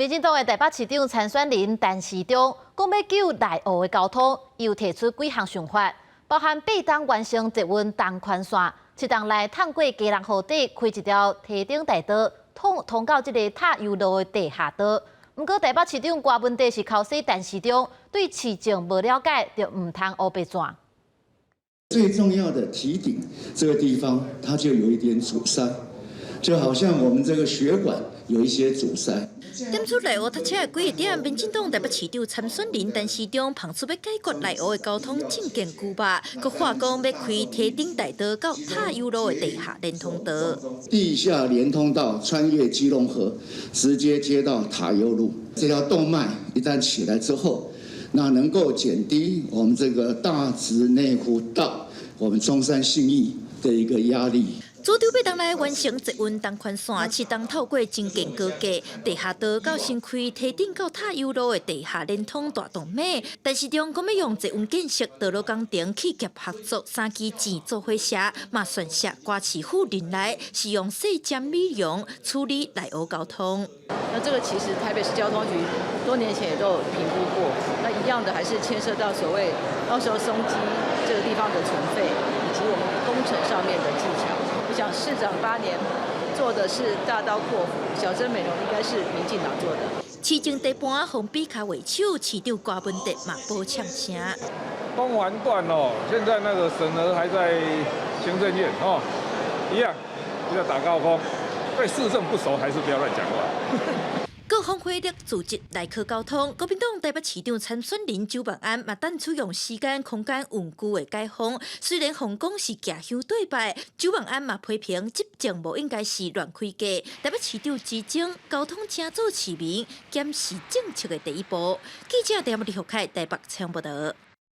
民進黨的台北市長參選人陳時中講欲救內湖的交通，又提出幾項想法，包含八冬完成捷運東環線，七冬來透過基隆河底開一條堤頂大道，通通到這个塔悠路的地下道。毋過台北市長柯文哲是剾洗陳時中對市政無了解，就毋通烏白轉。最重要的堤頂這個地方，它就有一點阻塞，就好像我們這個血管有一些阻塞。點出內湖塞車的幾個點，民進黨台北市長參選人陳時中拋出欲解決內湖的交通政見計畫，閣話講欲開堤頂大道到塔悠路的地下連通道。地下連通道穿越基隆河，直接接到塔悠路。這條動脈一旦起來之後，那能夠減低我們這個大直內湖到我們中山信義的一個壓力。主張八冬內完成捷運東環線，七冬透過增建高架地下道到新開堤頂到塔悠路的地下連通大動脈。陳時中講欲用捷運建設道路工程企業合作三期錢做火車，嘛宣示歌市府任內是用細針美容處理內湖交通。那這個其實台北市交通局多年前也都有評估過，那一樣的還是牽涉到所謂到時候松基這個地方的存廢，以及我們工程上面的技巧。我想市長8年做的是大刀闊斧，小針美容應該是民進黨做的。市政地盤予比跤為手，市長柯文哲嘛無嗆聲。東環段哦，現在那個審核還在行政院哦，一樣要打高空，對市政不熟，還是不要亂講話。各方火力組織來克交通，國民黨台北市長參選人周萬安嘛等取用時間空間穩固的解封。雖然予講是舉香對拜，周萬安嘛批評執政無應該是亂開價。台北市長之爭，交通請做市民檢視政策的第一步。記者鄭李福凱台北採訪報道。